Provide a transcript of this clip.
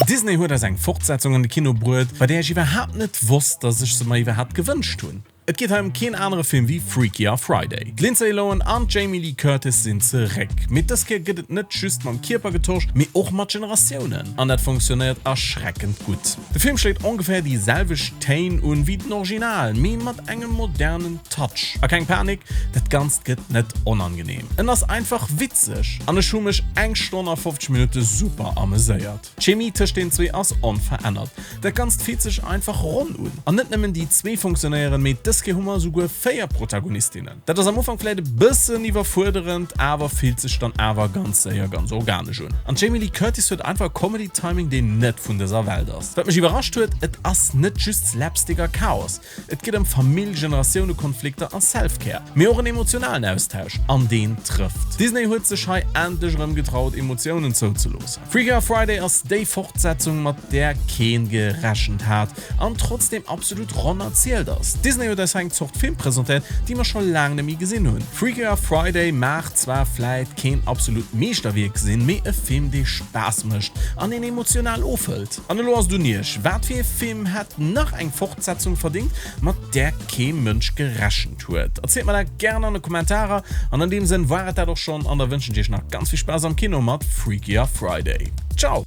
Disney huet eis eng Fortsetzung an de Kino bruet, bei där ech iwwerhaapt net wosst, dass ech se mer iwwerhaapt gewënscht hunn. Et geet hei ëm keen anere Film wéi Freakier Friday. D'Lindsay Lohan an d'Jamie Lee Curtis sinn zeréck, mee dës Kéier gëtt et net just mam Kierper getosch, mee och mat Generatiounen, an dat funktionéiert erschreckend gutt. De Film schléit ongeféier déi selwecht Téin un wéi den Original, mee mat engem modernen Touch. A keng Panik, dat Ganzt gëtt net onangenehm. En ass einfach witzeg an ech hu mech eng Stonn a 50 Minutte super ameséiert. D'Chemie tëscht den zwee ass onverännert. Dat Ganzt fillt sech einfach ronn un. An net nëmmen déi zwee funktionéieren, mee dës Kéier hu mer esouguer 4 Protagonistinnen. Dat ass am Ufank vläit e bëssen iwwerfuerderend, awer fillt sech dann awer ganz séier ganz organesch un. An d'Jamie Lee Curtis huet einfach e Comedy Timing, deen net vun dëser Welt ass. Wat mech iwwerrascht huet, et ass net just Slapstick a Chaos. Et geet ëm Famill, Generatiounekonflikter a Self-Care, mee och en emotionalen Austausch, an deen trëfft. Disney huet sech hei endlech erëm getraut, Emotiounen zouzeloossen. Freakier Friday ass déi Fortsetzung, mat där keen gerechent hat an trotzdeem absolut ronn erzielt ass. Disney huet eis hei eng Zort Film presentéiert, déi mer scho laang net méi gesinn hunn. Freakier Friday mag zwar vläit keen absolut Meeschterwierk sinn, mee e Film, dee Spaass mécht an een emotional ofhëlt. An elo ass et un iech, Wat fir ee Film hätt nach eng Fortsetzung verdingt, mat där kee Mënsch gerechent huet? Erzielt mer dat gären an de Kommentarer. An an deem Sënn war et dat och schonn an da wënschen ech iech nach ganz vill Spaass am Kino mat Freakier Friday. Ciao!